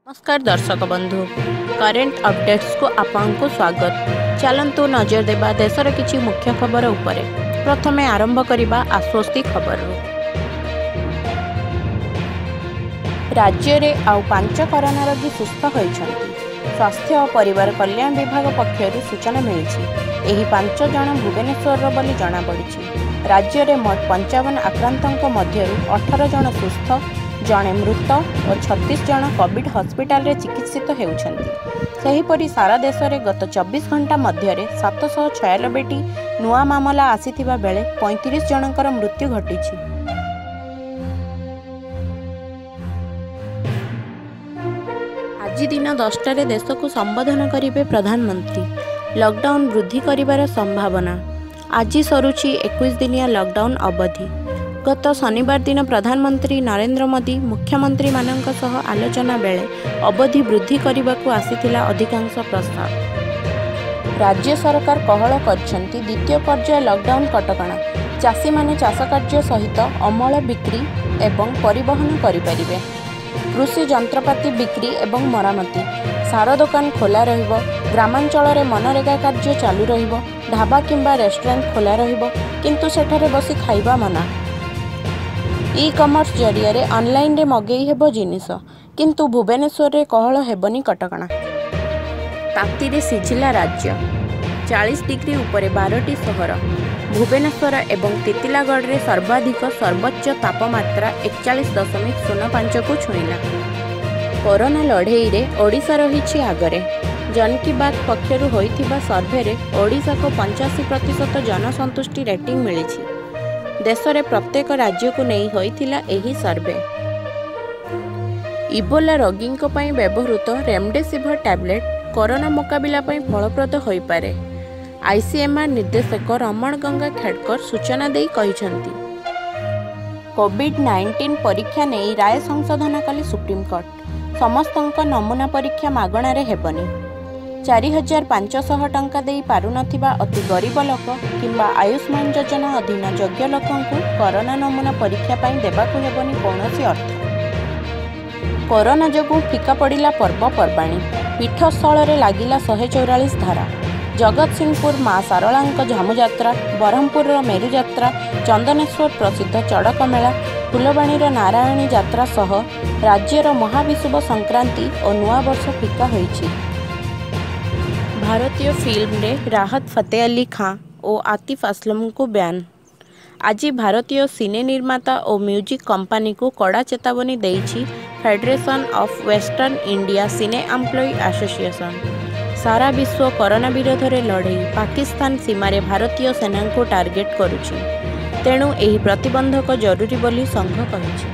ନମସ୍କାର ଦର୍ଶକ ବନ୍ଧୁ, କରେଣ୍ଟ ଅପଡେଟ୍ସକୁ ଆପଣଙ୍କୁ ସ୍ୱାଗତ। ଚାଲନ୍ତୁ ନଜର ଦେବା ଦେଶର କିଛି ମୁଖ୍ୟ ଖବର ଉପରେ। ପ୍ରଥମେ ଆରମ୍ଭ କରିବା ଆଶ୍ୱସ୍ତି ଖବରରୁ। ରାଜ୍ୟରେ ଆଉ 5 କରୋନା ରୋଗୀ ସୁସ୍ଥ ହୋଇଛନ୍ତି। ସ୍ୱାସ୍ଥ୍ୟ ଓ ପରିବାର କଲ୍ୟାଣ ବିଭାଗ ପକ୍ଷରୁ ସୂଚନା ମିଳିଛି। ଏହି 5 ଜଣ ଭୁବନେଶ୍ୱରର ବୋଲି ଜଣାପଡ଼ିଛି। ରାଜ୍ୟରେ ମୋଟ 55 ଆକ୍ରାନ୍ତଙ୍କ ମଧ୍ୟରୁ 18 ଜଣ ସୁସ୍ଥ, ଜଣେ ମୃତ ଓ 36 ଜଣ କୋଭିଡ୍ ହସ୍ପିଟାଲରେ ଚିକିତ୍ସିତ ହେଉଛନ୍ତି। ସେହିପରି ସାରା ଦେଶରେ ଗତ 24 ଘଣ୍ଟା ମଧ୍ୟରେ 796ଟି ନୂଆ ମାମଲା ଆସିଥିବା ବେଳେ 35 ଜଣଙ୍କର ମୃତ୍ୟୁ ଘଟିଛି। ଆଜି ଦିନ 10ଟାରେ ଦେଶକୁ ସମ୍ବୋଧନ କରିବେ ପ୍ରଧାନମନ୍ତ୍ରୀ। ଲକଡାଉନ ବୃଦ୍ଧି କରିବାର ସମ୍ଭାବନା। ଆଜି ସରୁଛି 21 ଦିନିଆ ଲକଡାଉନ ଅବଧି। ଗତ ଶନିବାର ଦିନ ପ୍ରଧାନମନ୍ତ୍ରୀ ନରେନ୍ଦ୍ର ମୋଦି ମୁଖ୍ୟମନ୍ତ୍ରୀମାନଙ୍କ ସହ ଆଲୋଚନା ବେଳେ ଅବଧି ବୃଦ୍ଧି କରିବାକୁ ଆସିଥିଲା ଅଧିକାଂଶ ପ୍ରସ୍ତାବ। ରାଜ୍ୟ ସରକାର କୋହଳ କରିଛନ୍ତି ଦ୍ୱିତୀୟ ପର୍ଯ୍ୟାୟ ଲକଡାଉନ କଟକଣା। ଚାଷୀମାନେ ଚାଷ କାର୍ଯ୍ୟ ସହିତ ଅମଳ, ବିକ୍ରି ଏବଂ ପରିବହନ କରିପାରିବେ। କୃଷି ଯନ୍ତ୍ରପାତି ବିକ୍ରି ଏବଂ ମରାମତି, ସାର ଦୋକାନ ଖୋଲା ରହିବ। ଗ୍ରାମାଞ୍ଚଳରେ ମନରେଗା କାର୍ଯ୍ୟ ଚାଲୁ ରହିବ। ଢାବା କିମ୍ବା ରେଷ୍ଟୁରାଣ୍ଟ ଖୋଲା ରହିବ, କିନ୍ତୁ ସେଠାରେ ବସି ଖାଇବା ମନା। ଇ କମର୍ସ ଜରିଆରେ ଅନଲାଇନରେ ମଗେଇ ହେବ ଜିନିଷ, କିନ୍ତୁ ଭୁବନେଶ୍ୱରରେ କୋହଳ ହେବନି କଟକଣା। ତାତିରେ ସିଝିଲା ରାଜ୍ୟ। 40 ଡିଗ୍ରୀ ଉପରେ 12ଟି ସହର। ଭୁବନେଶ୍ୱର ଏବଂ ତିତିଲାଗଡ଼ରେ ସର୍ବାଧିକ ସର୍ବୋଚ୍ଚ ତାପମାତ୍ରା 41.05କୁ ଛୁଇଁଲା। କରୋନା ଲଢ଼େଇରେ ଓଡ଼ିଶା ରହିଛି ଆଗରେ। ଜନ୍ କି ବାତ୍ ପକ୍ଷରୁ ହୋଇଥିବା ସର୍ଭେରେ ଓଡ଼ିଶାକୁ 85% ଜନସନ୍ତୁଷ୍ଟି ରେଟିଂ ମିଳିଛି। ଦେଶରେ ପ୍ରତ୍ୟେକ ରାଜ୍ୟକୁ ନେଇ ହୋଇଥିଲା ଏହି ସର୍ଭେ। ଇବୋଲା ରୋଗୀଙ୍କ ପାଇଁ ବ୍ୟବହୃତ ରେମଡେସିଭିର ଟ୍ୟାବଲେଟ୍ କରୋନା ମୁକାବିଲା ପାଇଁ ଫଳପ୍ରଦ ହୋଇପାରେ। ଆଇସିଏମ୍ଆର୍ ନିର୍ଦ୍ଦେଶକ ରମଣ ଗଙ୍ଗା ଖେଡକର ସୂଚନା ଦେଇ କହିଛନ୍ତି। କୋଭିଡ୍ 19 ପରୀକ୍ଷା ନେଇ ରାୟ ସଂଶୋଧନ କଲେ ସୁପ୍ରିମକୋର୍ଟ। ସମସ୍ତଙ୍କ ନମୁନା ପରୀକ୍ଷା ମାଗଣାରେ ହେବନି। 4500 ଟଙ୍କା ଦେଇ ପାରୁନଥିବା ଅତି ଗରିବ ଲୋକ କିମ୍ବା ଆୟୁଷ୍ମାନ ଯୋଜନା ଅଧୀନ ଯୋଗ୍ୟ ଲୋକଙ୍କୁ କରୋନା ନମୁନା ପରୀକ୍ଷା ପାଇଁ ଦେବାକୁ ହେବନି କୌଣସି ଅର୍ଥ। କରୋନା ଯୋଗୁଁ ଫିକା ପଡ଼ିଲା ପର୍ବପର୍ବାଣୀ। ପୀଠସ୍ଥଳରେ ଲାଗିଲା 144 ଧାରା। ଜଗତସିଂହପୁର ମା ଶାରଳାଙ୍କ ଝାମୁଯାତ୍ରା, ବ୍ରହ୍ମପୁରର ମେରୁଯାତ୍ରା, ଚନ୍ଦନେଶ୍ୱର ପ୍ରସିଦ୍ଧ ଚଡ଼କ ମେଳା, ଫୁଲବାଣୀର ନାରାୟଣୀ ଯାତ୍ରା ସହ ରାଜ୍ୟର ମହାବିଷୁବ ସଂକ୍ରାନ୍ତି ଓ ନୂଆବର୍ଷ ଫିକା ହୋଇଛି। ଭାରତୀୟ ଫିଲ୍ମରେ ରାହତ ଫତେ ଅଲି ଖାଁ ଓ ଆତିଫ ଆସଲମଙ୍କୁ ବ୍ୟାନ୍। ଆଜି ଭାରତୀୟ ସିନେ ନିର୍ମାତା ଓ ମ୍ୟୁଜିକ୍ କମ୍ପାନୀକୁ କଡ଼ା ଚେତାବନୀ ଦେଇଛି federation of western India cine employee association. ସାରା ବିଶ୍ୱ କରୋନା ବିରୋଧରେ ଲଢ଼େଇ ପାକିସ୍ତାନ ସୀମାରେ ଭାରତୀୟ ସେନାଙ୍କୁ ଟାର୍ଗେଟ କରୁଛି। ତେଣୁ ଏହି ପ୍ରତିବନ୍ଧକ ଜରୁରୀ ବୋଲି ସଂଘ କହିଛି।